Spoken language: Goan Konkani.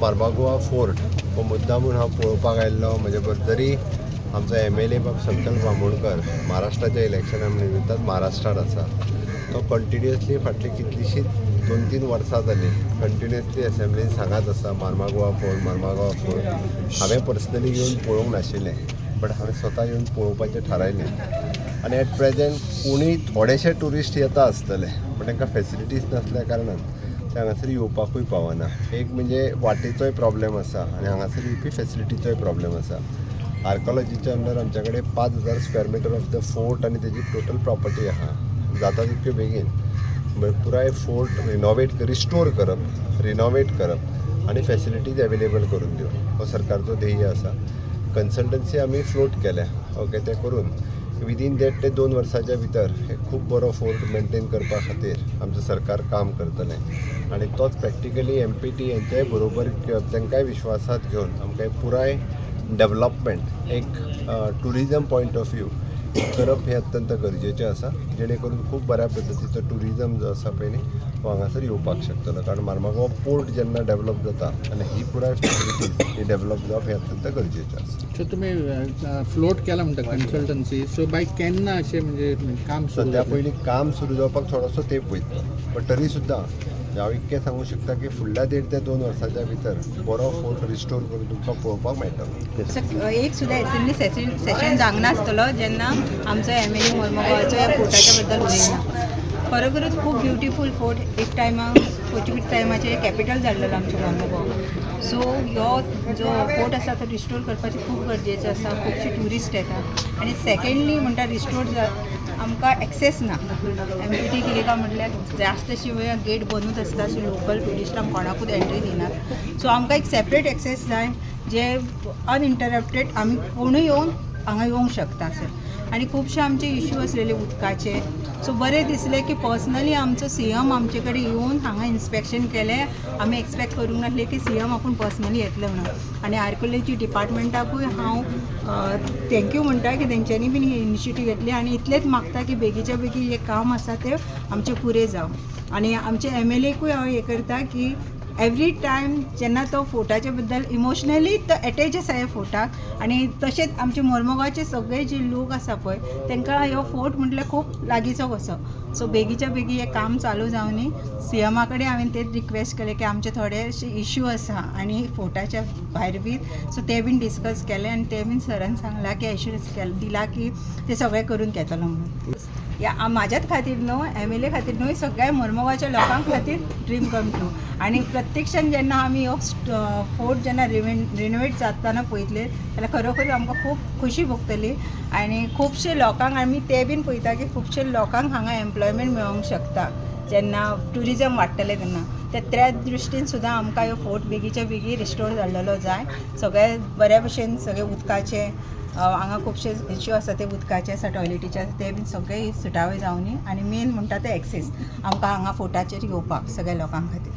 मार्मागोवा फोर्ट हो मुद्दामून हांव पळोवपाक आयिल्लो. म्हजे बरोबर जरी आमचो एमएलए बाब संकल्प बामोणकर महाराष्ट्राच्या इलेक्शना निमित्तान महाराष्ट्रान आसा, तो कंटिन्युअसली फाटलीं कितलींशींच 2-3 वर्सां जालीं कंटिन्युअसली एसेंब्लीन सांगत आसा, मार्मागोवा फोर्ट, मार्मागोवा फोर्ट. हांवें पर्सनली येवन पळोवंक नाशिल्लें, बट हांवें स्वता येवन पळोवपाचें थारायलें. आनी एट प्रेजेंट कोणूय थोडेशे ट्युरिस्ट येता आसतले, बट तांकां फेसिलिटीज नासल्या कारणान ते हांगासर येवपाकूय पावना. एक म्हणजे वाटेचोय प्रॉब्लेम आसा आनी हांगासर येवपी फेसिलिटीचोय प्रॉब्लेम आसा. आर्कोलॉजीच्या अंडर आमच्या कडेन 5000 square meter of the fort आनी तेजी टोटल प्रॉपर्टी आहा. जाता तितक्यो बेगीन म्हणजे पुराय फोर्ट रिनोवेट, रिस्टोर करप, रिनोवेट करप आनी फेसिलिटीज एवेलेबल करून दिवप हो सरकारचो ध्येय आसा. कन्सल्टन्सी आमी फ्लोट केल्या, ओके. ते करून विदीन 1.5 ते 2 वर्साच्या भितर एक खूब बरो फोर्ट मेंटेन करपा खातीर आमचें सरकार काम करतलें आनी तोच प्रॅक्टिकली एमपीटी हेंच्याय बरोबर तांकांय विश्वासात घेवन आमकां एक पुराय डेवलपमेंट एक टुरिजम पॉयंट ऑफ व्यू करप हें अत्यंत गरजेचें आसा, जेणे करून खूब बऱ्या पद्दतीचो टुरिजम जो आसा पळय न्ही, तो हांगासर येवपाक शकतलो. कारण मार्मागोवा पोर्ट जेन्ना डेवलप जाता आनी ही पुराय फेसिलिटीज ही डेवलप जावप हें अत्यंत गरजेचें आसा. सो तुमी फ्लोट केला म्हणटा कन्सल्टन्सी, सो बाय केन्ना अशें म्हणजे काम सुरू सध्या जातलें? पयलीं काम सुरू जावपाक थोडोसो तेंप वयतलो, बट तरी सुद्दां हांव इतकें सांगूंक शकता की फुडल्या 1.5 ते 2 वर्साच्या भितर बरो फोर्ट रिस्टोर करून तुमकां पळोवपाक मेळटलो. एक सुद्दां एसेंब्ली सेशन जावंक नासतलो जेन्ना आमचो एमएलए मोर्मुगांवाचो ह्या फोर्टाच्या बद्दल उलयना. खरोखरच खूब ब्युटिफूल फोर्ट. एक टायमा पोर्चुगीज टायमाचेर कॅपिटल जाल्लेलो आमचो मोर्मुगांव. सो ह्यो जो फोर्ट आसा तो रिस्टोर करपाचें खूब गरजेचें आसा. खुबशे ट्युरिस्ट येता आनी सेकेंडली म्हणटा रिस्टोर आमकां एक्सेस ना. एमपीटी कितें काय म्हटल्यार जास्त अशी वेळ गेट बंदूच आसता, अशें लोकल ट्युरिस्टांक कोणाकूच एंट्री दिनात. सो आमकां एक सेपरेट एक्सेस जाय, जे अनइंटरप्टेड आमी कोणूय येवन हांगा येवंक शकता सर. आनी खुबशे आमचे इश्यू आसलेले उदकाचे. सो बरें दिसलें की पर्सनली आमचो सीएम आमचे कडेन येवन हांगा इन्स्पेक्शन केलें. आमी एक्सपेक्ट करूंक नासलें की सीएम आपूण पर्सनली येतले म्हणून. आनी आर्किओलॉजी डिपार्टमेंटाकूय हांव thank you म्हणटा की तेंच्यांनी बीन ही इनिशिएटीव घेतली. आनी इतलेंच मागता की बेगीच्या बेगीन हें काम आसा तें आमचें पुरें जावं. आनी आमचे एमएलएकूय हांव हें करता की एवरी टायम जेन्ना तो फोर्टाच्या बद्दल इमोशनली तो एटेच आसा ह्या फोर्टाक. आनी तशेंच आमचे मोर्मुगांवचे सगळे जे लोक आसा पळय, तांकां ह्यो फोर्ट म्हटल्यार खूब लागींचो कसो. सो बेगीच्या बेगीन हें काम चालू जावनी. सीएमा कडेन हांवें तेच रिक्वेस्ट केलें की आमचे थोडे इश्यू आसा आनी फोर्टाच्या भायर बीन, सो ते बीन डिस्कस केले आनी ते बीन सरान सांगलां की एश्युरन्स केलें दिला की ते सगळें करून घेतलो म्हणून. ह्या म्हाज्याच खातीर न्हू, एमएलए खातीर न्हय, सगळ्या मोर्मुगांवच्या लोकां खातीर ड्रीम कम ट्रू. आनी प्रत्यक्षान जेन्ना आमी हो फोर्ट जेन्ना रिनोवेट जाताना पळयतले जाल्यार खरोखर आमकां खूब खुशी भोगतली. आनी खुबशे लोकांक आमी ते बीन पळयता की खुबशे लोकांक हांगा एम्प्लॉयमेंट मेळोंक शकता जेन्ना ट्युरिजम वाडटलें तेन्ना. ते त्या दृश्टीन सुद्दां आमकां ह्यो फोर्ट बेगीच्या बेगीन रिस्टोर जाल्लेलो जाय. सगळे बऱ्या भशेन सगळे उदकाचे हांगा खुबशे इश्यू आसा, ते उदकाचे आसा, टॉयलेटीचे आसा, ते बीन सगळे सुटावे जावनी. आनी मेन म्हणटा ते एक्सेस आमकां हांगा फोर्टाचेर येवपाक सगळ्या लोकां खातीर.